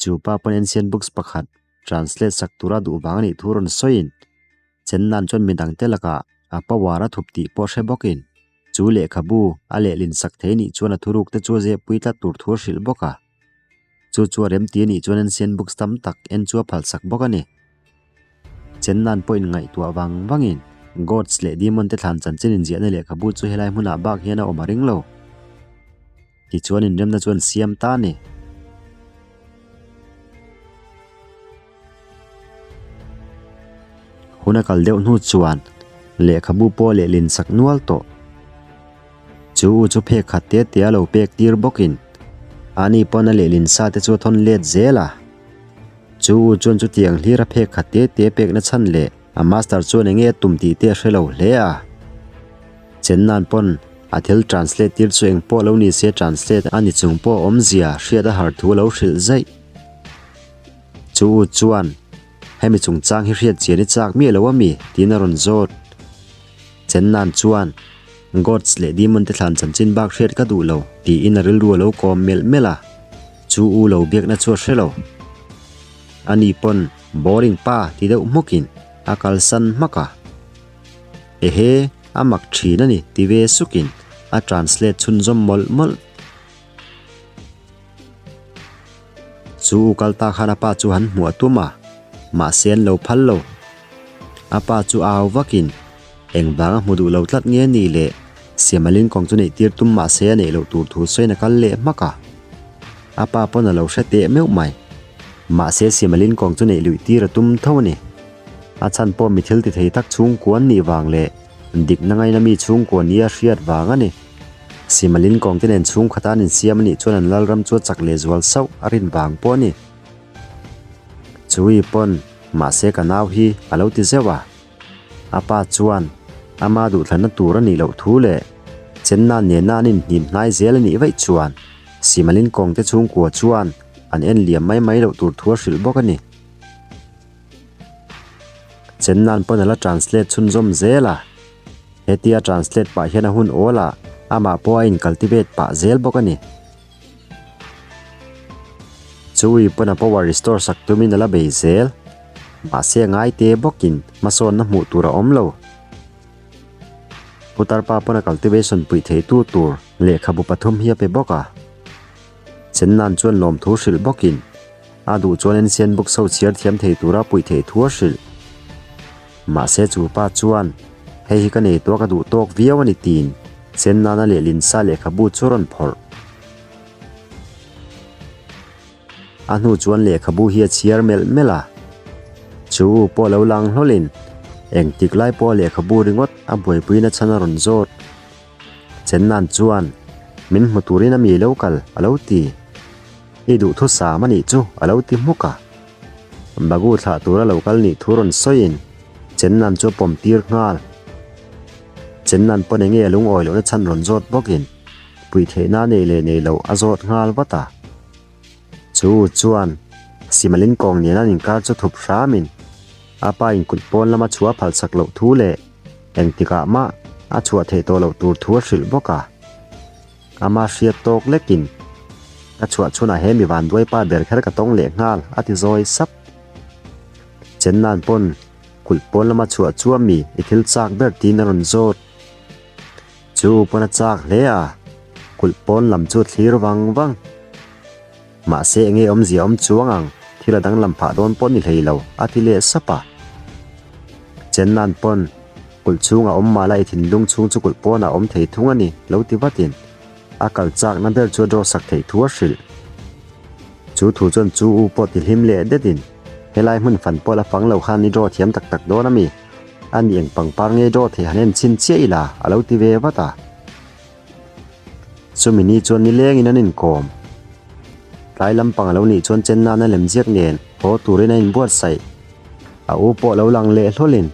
Chu pa pawn ancient books pakhat translate sak tura duh vang a nih thu rawn sawiin Chennan chuan midang te lakah a power a thup tih pawh hre bawkin chu lehkhabu a lehlin sak thei nih chuan a thuruk te chu a zehpui tlat tur thu a hrilh bawk a. Chu chu a remti a nih chuan ancient books tam tak en chu a phalsak bawk a ni. Chennan pawhin ngaihtuah vang vangin Gods leh Demon te thlan chanchin inziahna lehkhabu chu helai hmunah bak hian a awm a ring lo. Tichuan inremna chuan siam ta a ni. Hun a kal deuh hnu chuan lehkhabu pawh lehlin sak nual tawh. Chu u chu phek khat te te a lo pek tir bawkin ani pawn a lehlin sa te chu a thawn let zel a. Chu u chuan chutiang hlir a phek khat te te pekna chhan leh a master chuan enge a tum tih te a hre lo hle a. Chennan pawn a thil translate tir chu eng pawh lo ni se translate a ni chung pawh awmzia hriat a har thu a lo hrilh zaih. Chu u chuan, Hemi chungchang hi hriat chian i chak miah lo ami? tiin a rawn zawt. Chennan chuan, Gods leh Demon te thlan chanchin bak hriat ka duh lo, tiin a rilru a lo kawm melh melh a. Chu u lo biakna chu a hre lo. Ani pawn, Boring pa ti deuh hmukin a kalsan hmak a. Ehe, a mak thin a ni, ti ve sukin a translate chhunzawm mawlh mawlh. Chu u kal ta khan a pa chu han hmuh a tum a, mahse an lo phal lo. A pa chu au vakin, Engvang a hmu duh lo tlat nge ni le? Siamalin kawng chu neih tir tum mahse a neih loh tur thu sawiin a kal leh hmak a. A pa pawn a lo hre teh meuh mai. Mahse Siamalin kawng chu neih luih tir a tum tho a ni. A chhan pawh mi thil ti thei tak chhungkua an nih vang leh dikna ngaina mi chhungkua nia hriat vang a ni. Simalin kawngte nen chhungkhat an insiam a nih chuan an lalram chu a chak leh zual sauh a rin vang pawh a ni. Chui pawn mahse ka nau hi a lo ti zeuh a. A pa chuan ama duhthlanna tur a nih loh thu leh chenna nena an inhnim hnai zel a nih vaih chuan Simalin kawngte chhungkua chuan an en liam mai mai loh tur thu a hrilh bawk a ni. Chennan pawn a la translate chhunzawm zel a, hetia translate pah hian a hun awl a, amah pawh a in cultivate pah zel bawk a ni. Chui pawn a power restore sak tumin a la bei zel, mahse a ngai te bawkin hmasawnna hmuh tur a awm lo. Putar pa pawn a cultivation puih theitu tur lehkhabu pathum hi a pe bawk a, Chennan chuan lawmthu hrilh bawkin A duh chuan ancient books ho chhiar thiam thei tura puih theih thu a hrilh. Mahse chu pa chuan, Hei hi ka nei tawh a ka duh tawk viau a ni tiin chen nana lehlin sa lehkhabu chu a rawn phawrh. A hnu chuan lehkhabu hi a chhiar melh melh a. Chu u pawh lo lang hlawlin engtik lai pawh a lehkhabu ringawt a buaipuina chhan a rawn zawt. Chennan chuan, Min hmu turin a mi lo kal, a lo ti. I duhthusam a nih chu, a lo ti hmuk a. Bagu thlah tura lo kal nih thu rawn sawiin Chennan chu a pawm tir nghal. Chennan pawn enge a lungawi lohna chhan rawn zawt bawkin puih theihna nei leh nei loh a zawt nghal vat a. Chu chuan Simalin kawng nena an inkar chu thup hramin a pa in kut pawn lama chhuah a phalsak loh thu leh Engtikah mah a chhuah theih tawh loh tur thu a hrilh bawk a. Ama hriat tawk lekin ka chhuah chhunah he mi vanduai pa ber kher ka tawng leh nghal a ti zawi sap. Chennan pawn kulh pawn lama chhuah chu a mi i thil chak ber tiin a rawn zawt. Chu pawn a chak hle a, kulh pawn lam chu a thlir vang vang. Mahse enge awmzia awm chuang ang, thil a danglam phah dawn pawh ni hlei lo, a ti leh sap a. Chennan pawn, Kulh chhungah awm mah la i thinlung chhung chu kulh pawnah awm thei thung a ni, lo ti vatin a kal chakna ber chu a draw sak theih thu a hrilh. Chu thu chuan chu u pawh ti hlim leh detin, Helai hmun fan pawh la fang lo khan i draw thiam tak tak dawn a mi? A ni eng pangpar nge draw thei han en chhin chiah ila, a lo ti ve vat a. Chumi ni chuan nilengin an inkawm. Tlai lampang a lo nih chuan chen nana lem ziak nen haw turin a inbuatsaih. A u pawh lo lang leh hlawlin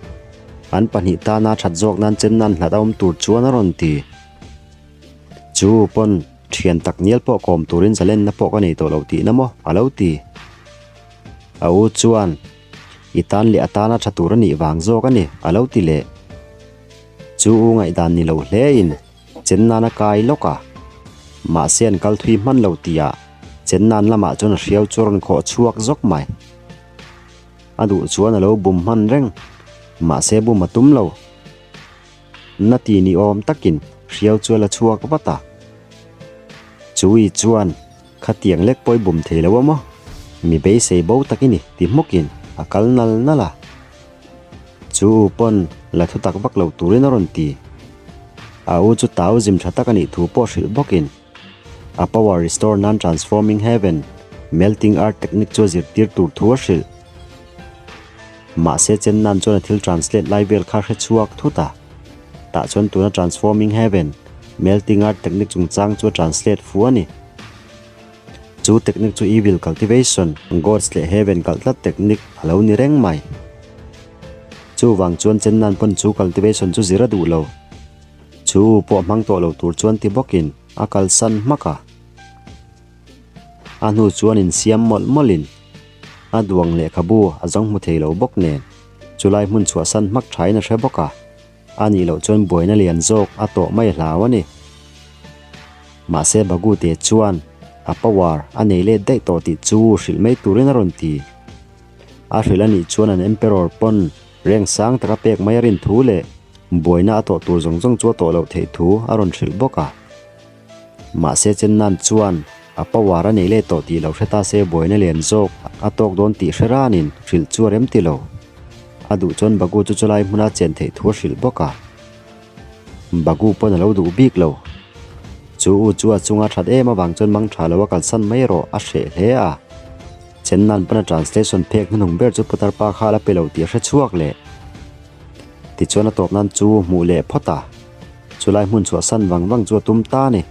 an pahnih tana that zawk nan chen nan hlat a awm tur chuan a rawn ti. Chu u pawn thian tak nial pawh kawm turin zalenna pawh ka nei tawh lo tihna maw a lo ti. A u chuan i tan leh a tana tha tur a nih vang zawk a ni a lo ti leh. Chu u ngaihdan ni lo hlein chen nana kai lawk a, mahse an kal thui hman lo tihah Chennan lamah chuan a hriau chu a rawn khawh chhuak zawk mai. A duh chuan a lo bum hman reng, mahse bum a tum lo. Na ti ni awm takin hriau chu a la chhuak vat a. Chui chuan Khatiang lek pawh i bum thei lo a maw? Mi beisei bo tak i ni ti hmawkin a kal nal nal a. Chu u pawn la thu tak vak lo turin a rawn ti. A u chu tau zim tha tak a nih thu pawh hrilh bawkin a power restore nan transforming heaven melting earth technique chu a zirtir tur thu a hrilh. Mahse Chennan chuan a thil translate lai vel kha hre chhuak thut a. Tah chuan tuna transforming heaven melting earth technique chungchang chu a translate fu a ni. Chu technique chu evil cultivation, gods leh heaven kalh tlat technique a lo ni reng mai. Chuvang chuan Chennan pawn chu cultivation chu zir a duh lo. Chu pawh hmang tawh lo tur chuan ti bawkin a kalsan hmak a. A hnu chuan insiam mawlh mawlhin a duang lehkhabu a zawng hmu thei lo bawk nen chulai hmun chhuahsan hmak thain a hre bawk a, a nih loh chuan buaina lian zawk a tawh mai hlau a ni. Mahse Bagute chuan a power a nei let daih tawh tih chu hrilh mai turin a rawn ti. A hrilh a nih chuan an Emperor pawn reng sang taka pek mai a rin thu leh buaina a tawh tur zawng zawng chu a tawh loh theih thu a rawn hrilh bawk a. Mahse Chennan chuan a power a nei leh tawh tih lo hre ta se buaina lian zawk a tawk dawn tih hre ranin hrilh chu a rem ti lo. A duh chuan Bagu chu chulai hmuna chen theih thu a hrilh bawk a. Bagu pawn a lo duh bik lo. Chu u chu a chunga that em avang chuan mang tha lo a kalsan mai erawh a hreh hle a. Chennan pawn a translation phek hnuhnung ber chu putar pa kha a la pe lo tih a hre chhuak leh. Tichuan a tawp nan chu hmuh leh phawt a. Chulai hmun chhuahsan vang vang chu a tum ta a ni.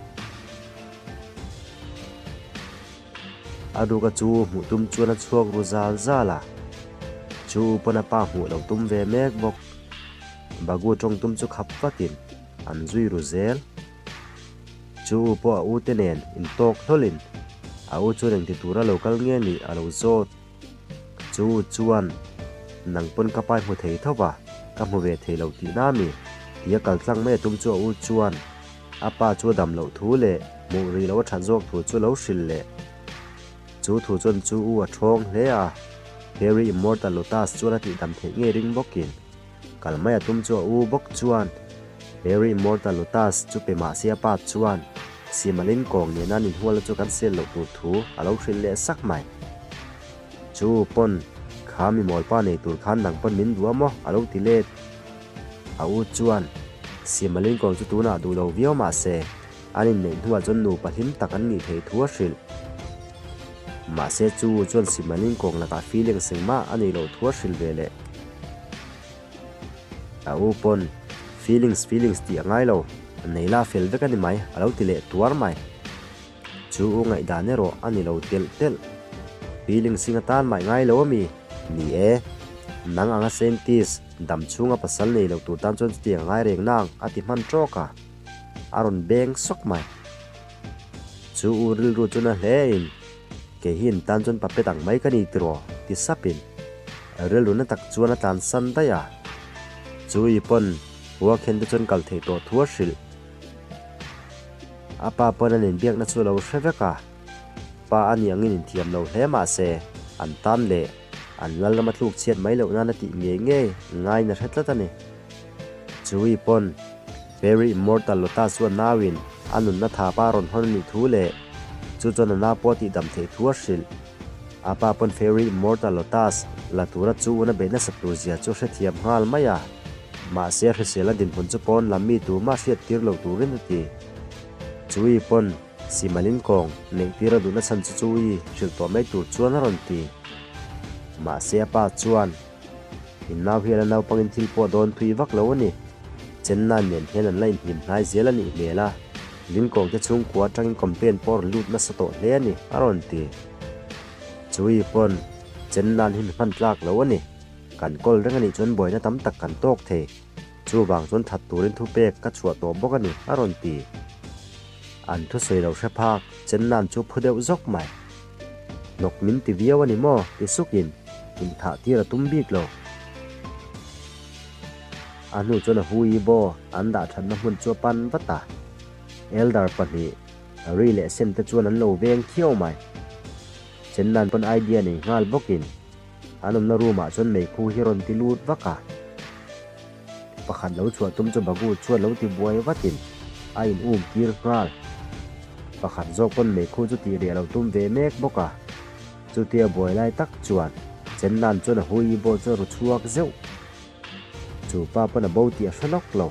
A ruka chu hmuh tum chuan a chhuak ru zal zal a, chu pawn a pa hmuh lo tum ve mek bawk. Bagu tawng tum chu khap vatin an zui ru zel. Chu u pawh a u te nen intawk hlawlin a u chuan engti tura lo kal nge nih a lo zawt. Chu chuan, Nang pawn ka pai hmu thei tho va, ka hmu ve thei lo tihna mi? Tia kal tlang mai a tum chu a u chuan a pa chu a dam loh thu leh hmuh rih loh a that zawk thu chu lo hrilh leh. Chu thu chuan chu u a thawng hle a, Harry Immortal Lotus chuan a tihdam theih ngei ring bawkin kal mai a tum chu a u bawk chuan Harry Immortal Lotus chu pe mahse a pa chuan Simalin kawng nena an inhualna chu kan sel loh tur thu a lo hrilh leh sak mai. Chu pawn, kha mi mawlpa nei tur khan nang pawn min duh a maw? a lo ti let. A u chuan, Simalin kawng chu tunah duh lo viau mah se, an inneih hnuah chuan nupa hlim tak an nih theih thu a hrilh. Mahse chu chuan Simalin kawng lakah feelings engmah a neih loh thu a hrilh ve leh. A u pawn, Feelings feelings tih a ngai lo, nei la fel vek a ni mai, a lo ti leh tuar mai. Chu u ngaihdan erawh a ni lo telh telh. Feelings ing atan mah i ngai lo a mi? Ni e. Nang anga scientist, dam chhunga pasal nei lo tur tan chuan chutiang a ngai reng nang, a ti hman tawk a. A rawn beng sawk mai. Chu u rilru chu na hle in, Kei hi in tan chuan puppet ang mai ka ni tiraw? ti sap in, rilru na tak chuan a tlan san daih a. Chu i pawn Huakhen te chuan kal theih tawh thu a hrilh. A pa pawn an inbiakna chu a lo hre vek a, pa a nih angin inthiam lo hle mah se, an tan leh an lalram a tluk chhiat mai loh nan a tih ngei ngei ngaiin a hre tlat a ni. Chui pawn Fairy Immortal Lotus chu a nauin a nunna tha pa rawn hawn a nih thu leh chu chuan a nau pawh a tihdam theih thu a hrilh. A pa pawn Fairy Immortal Lotus la tura chu una beih nasat tur zia chu a hrethiam nghal mai a. Mahse a hrisel a dinhmun chu pawn lam mi tumah hriat tir lo turin a ti. Chui pawn Simalin kawng neih tir a duhna chhan chu Chui hrilh tawh mai tur chuan a rawn ti. Mahse a pa chuan In nau hian a naupangin thil pawh dawn thui vak lo a ni. Chennai nen hian an la inhnim hnai zel a nih hmel a, Lingkawng te chhungkua atangin complaint pawh a rawn lut nasa tawh hle a ni, a rawn ti. Chui pawn Chennai hi mi hman tlak lo a ni. Kan kawl reng a nih chuan buaina tam tak kan tawk thei. Chuvang chuan that turin thupek ka chhuah tawh bawk a ni, a rawn ti. An thusawi lo hre phak, Chennan chu phu deuh zawk mai. Hnawk min ti viau a ni maw? ti sukin inthah tir a tum bik lo. A hnu chuan a hui baw an dah thatna hmun chu a pan vat a. Elder pahnih, Ri leh Sem te chuan an lo veng khiau mai. Chennan pawn idea nei nghal bawkin an awmna room ah chuan meikhu hi rawn ti lut vak a. Pakhat lo chhuah tum chu Bagu chuan lo ti buai vatin a in um tir nghal. Pakhat zawk pawn meikhu chu tih riah lo tum ve mek bawk a. Chutia buai lai tak chuan Chennan chuan a hui bawh chu a ru chhuak zeuh. Chu pa pawn a bo tih a hre lawk lo.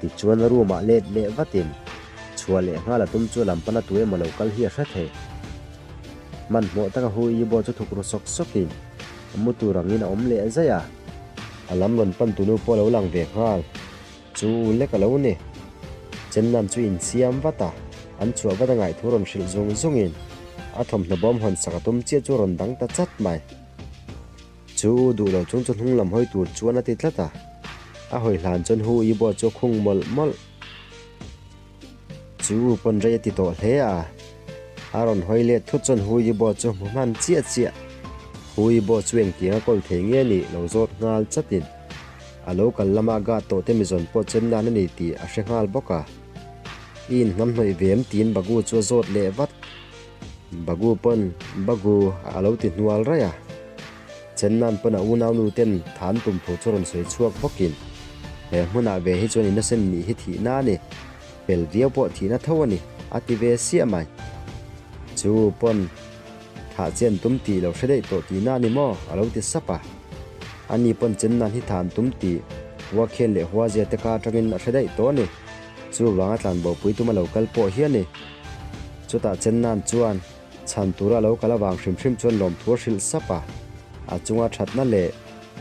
Tichuan a room ah let leh vatin chhuah leh nghal a tum chu a lam pana tu emaw lo kal hi a hre thei. Hmanhmawh taka hu i bawh chu thuk ru sawk sawkin a mu tur angin a awm leh zaih a. A lam rawn pan tunu pawh a lo lang ve nghal. Chu u lek a lo ni. Chennan chu insiam vat a, an chhuah vat a ngaih thu rawn hrilh zung zungin a thawmhnaw bawm hawn sak a tum chiah chu a rawn dang ta chat mai. Chu u duh lo chung chu hnung lam hawi tur chuan a ti tlat a, a hawi hlan chuan hu i bawh chu a khung mawlh mawlh. Chu u pawn rei a ti tawh hle a, a rawn hawi let thut chuan hu i bawh chu hmu hman chiah chiah. Hu i bawh chu engtiang a kawl thei nge nih lo zawt nghal chatin a lo kal lama guard tawh te mizawn pawh chen nan a ni tih a hre nghal bawk a. I inhnamhnawih ve em tiin Bagu chu a zawt leh vat. Bagu pawn Bagu a lo ti hnual raih a, Chennan pawn a unaunu ten than tum thu chu rawn sawi chhuak bawkin, He hmunah ve hi chuan innocent nih hi thihna a ni, pel viau pawh thihna tho a ni, a ti ve siah mai. Chu pawn thah chian tum tih lo hre daih tawh tihna a ni maw? a lo ti sap a. Ani pawn Chennan hi than tum tih Huakhian leh Huazia te ka atangin a hre daih tawh a ni. Chuvanga tlanbopui tuma lo kal pawh hi a ni. Chutah Chennan chuan chhan tura lo kal avang hrim hrim chuan lawmthu a hrilh sap a, a chunga thatna leh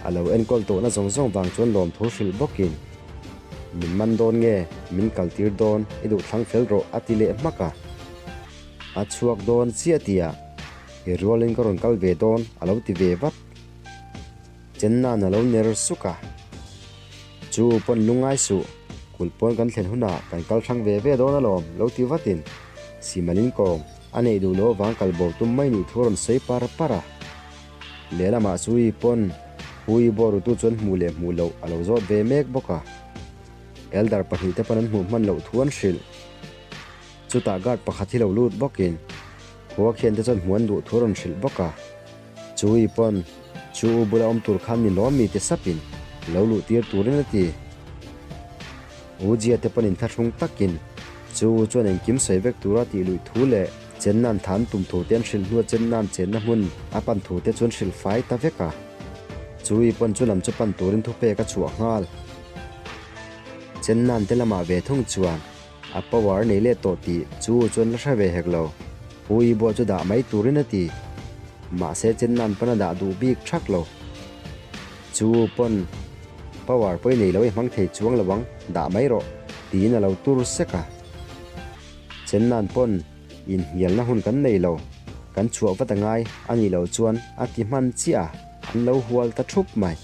a lo enkawl tawhna zawng zawng vang chuan lawmthu hrilh bawkin, Min man dawn nge, min kaltir dawn, i duh thlang fel rawh a ti leh hmak a. A chhuak dawn chiah tihah, I rualin ka rawn kal ve dawn a lo ti ve vat. Chennan a lo ner suk a. Chu pawn lungngai suh, kulh pawn kan thlen hunah kan kal hrang ve ve dawn alawm lo ti vatin Simalin kawng a neih duh loh avang kal bo tum mai nih thu a rawn sawi par par a. Lehlamah Sui pawn Hui bawrutu chuan hmuh leh hmuh loh a lo zawt ve mek bawk a. Elder pahnihte pawn an hmuh hman loh thu an hrilh. Chutah guard pakhat hi lo lut bawkin khua khiante chuan hmuh an duh thu a rawn hrilh bawk a. Chui pawn chu u bula awm tur khan ni lawm mi ti sapin lo luh tir turin a ti. U Jia te pawn inthlahrung takin chu u chuan engkim sawi vek tura tih luih thu leh chennan tha an tum thu te an hrilh hnua chennan chenna hmun a pan thu te chuan hrilh fai ta vek a. Chui pawn chu lam chu pan turin thupek a chhuah nghal. Chennan te lamah ve thung chuan A power nei leh tawh tih chu chuan la hre ve hek lo. Hui buah chu dah mai turin a ti. Mahse Chennan pawn a dah duh bik thak lo. Chu pawn power pawh i nei lo i hmang thei chuang lo ang, dah mai rawh tiin a lo tur sek a. Chennan pawn inhnialna hun kan nei lo, kan chhuah vat a ngai a nih loh chuan a ti hman chiah a, an lo hual ta thup mai.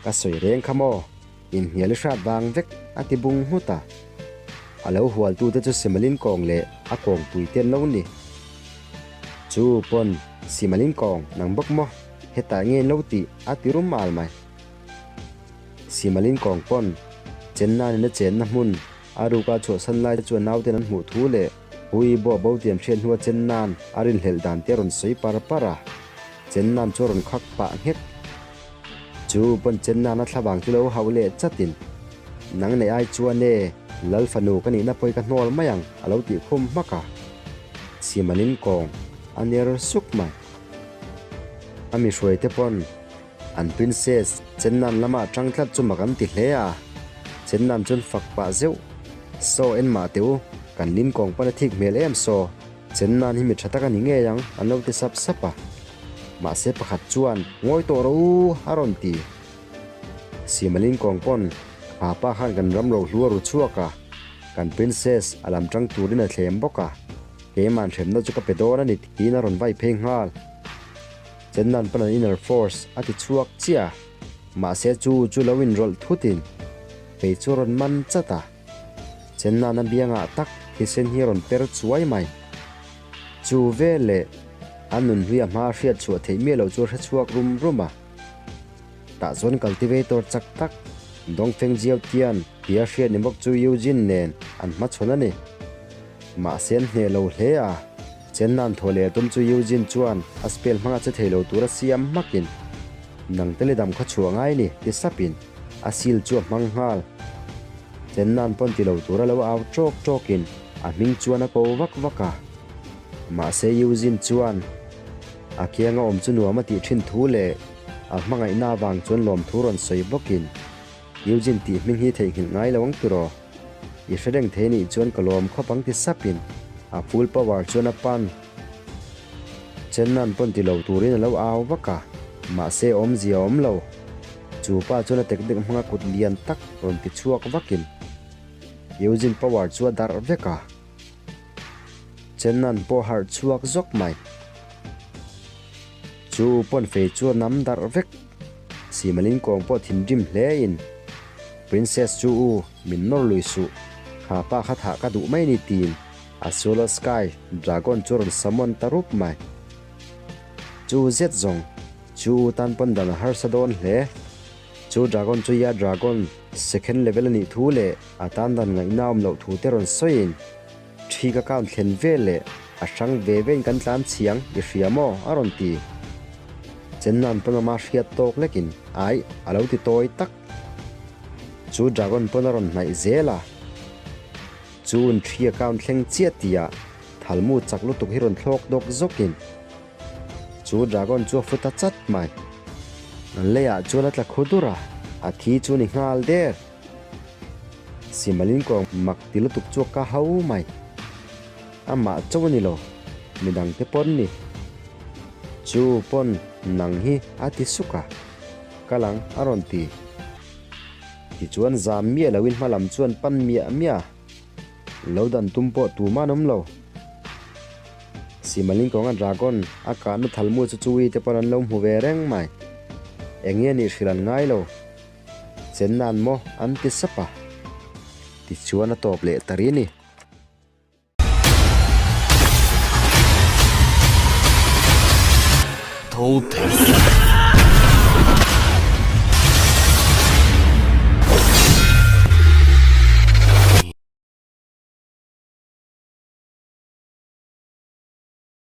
Ka sawi reng kha maw? Inhnial i hrat vang vek a ti bung nghut a. A lo hualtute chu Simalin kawng leh a kawngpui te an lo ni. Chu pawn Simalin kawng nang bawk maw hetah nge an lo tih a ti rum al mai. Simalin kawng pawn Chennanin a chenna hmun a ruka chhuahsan lai te chuan nauten an hmuh thu leh Hui bawh bo tian hriat hnua Chennan a rinhlelh dan te a rawn sawi par par a. Chennan chu a rawn khak pah nghek. Chu pawn Chennan a thlavang chu lo hauh leh chatin, Nang nei ai chuan e, Lal fanu ka nihna pawi ka hnawl mai ang, a lo tih khum hmak a. Simalin kawng a ner suk mai. A mi hruaite pawn an princess Chennan lama tang tlat chu mak an ti hle a. Chennan chuan fak pah zeuh, Saw en mah teh u, kan lin kawng pawn a thik hmel em saw. Chennan hi mi tha tak a ni ngei ang, an lo ti sap sap a. Mahse pakhat chuan, Ngawi tawh rawh u, a rawn ti. Simalin kawng pawn, Kha pa khan kan ram ro hlu a ru chhuak a, kan princess a lam tang turin a thlem bawk a, keima'n hremna chu ka pe dawn a ni tiin a rawn vai phei nghal. Chennan pawn an inner force a ti chhuak chiah a, mahse chu chu lo inrawlh thutin kei chu a rawn man chat a. Chennana biangah tak thisen hi a rawn per chuai mai. Chu veleh a nunhlui a hma hriat chhuah theih miah loh chu a hre chhuak rum rum a. Tah chuan cultivator chak tak Dongfeng Jiao Tian tia hriat ni bawk chu Eugene nen an hmachhawn a ni. Mahse an hneh lo hle a. Chenna'n thaw leh a tum chu Eugene chuan a spell hmanga che thei lo tura siam hmakin, Nang te lidam kha chhuah ngai ni, ti sapin a seal chu a hmang nghal. Chenna'n pawn ti lo tura lo au ṭawk ṭawkin a hming chuan a ko vak vak a. Mahse Eugene chuan a kianga awm chu nuam a tih ṭhin thu leh a hmangaihna avang chuan lawmthu rawn sawi bawkin, Eugene tih hming hi theihnghilh ngai lo ang tiraw? I hre reng thei nih chuan ka lawm khawp ang ti sapin a full power chuan a pan. Chennan pawn ti lo turin a lo au vak a, mahse awmzia a awm lo. Chu pa chuan a technique hmanga kut lian tak rawn ti chhuak vakin Eugene power chu a darh vek a. Chennan pawh harh chhuak zawk mai. Chu pawn fei chu a nam darh vek. Simalin kawng pawh thinrim hle in Princess chu u min nawr lui suh, kha pa kha thah ka duh mai ni tiin a Solar Sky Dragon chu rawn summon ta rup mai. Chu zet zawng chu u tan pawn dan a harsa dawn hle. Chu Dragon chu ya Dragon second level a nih thu leh a tan dan ngaihna awm loh thu te rawn sawiin Thi ka count thlen vel leh a hrang ve vein kan tlan chhiang i hria maw? a rawn ti. Chenna'n pawn ama hriat tawk lekin aih a lo ti tawi tak. Chu dragon pawn a rawn hnaih zel a. Chu un thi a count thleng chiah tihah thalmu chak lutuk hi rawn thlawk dawk zawkin chu dragon chu a fu ta chat mai. An leiah chuan a tla khu dur a, a thi chu ni nghal der. Simalin kawng mak ti lutuk chu a ka hau mai. Amah chauh a ni lo, midang te pawn ni. Chu pawn nang hi a ti suk a, kal ang a rawn ti. Tichuan zam miah loin hma lam chuan pan miah miah a, lo dan tum pawh tumah an awm lo. Simalin kawnga dragon a kahna thalmu chu chui te pawn an lo hmu ve reng mai. Eng nge nih hrilh an ngai lo. Chen nan maw an ti sap a, tichuan a tawp leh ta ri ni. Tho thei.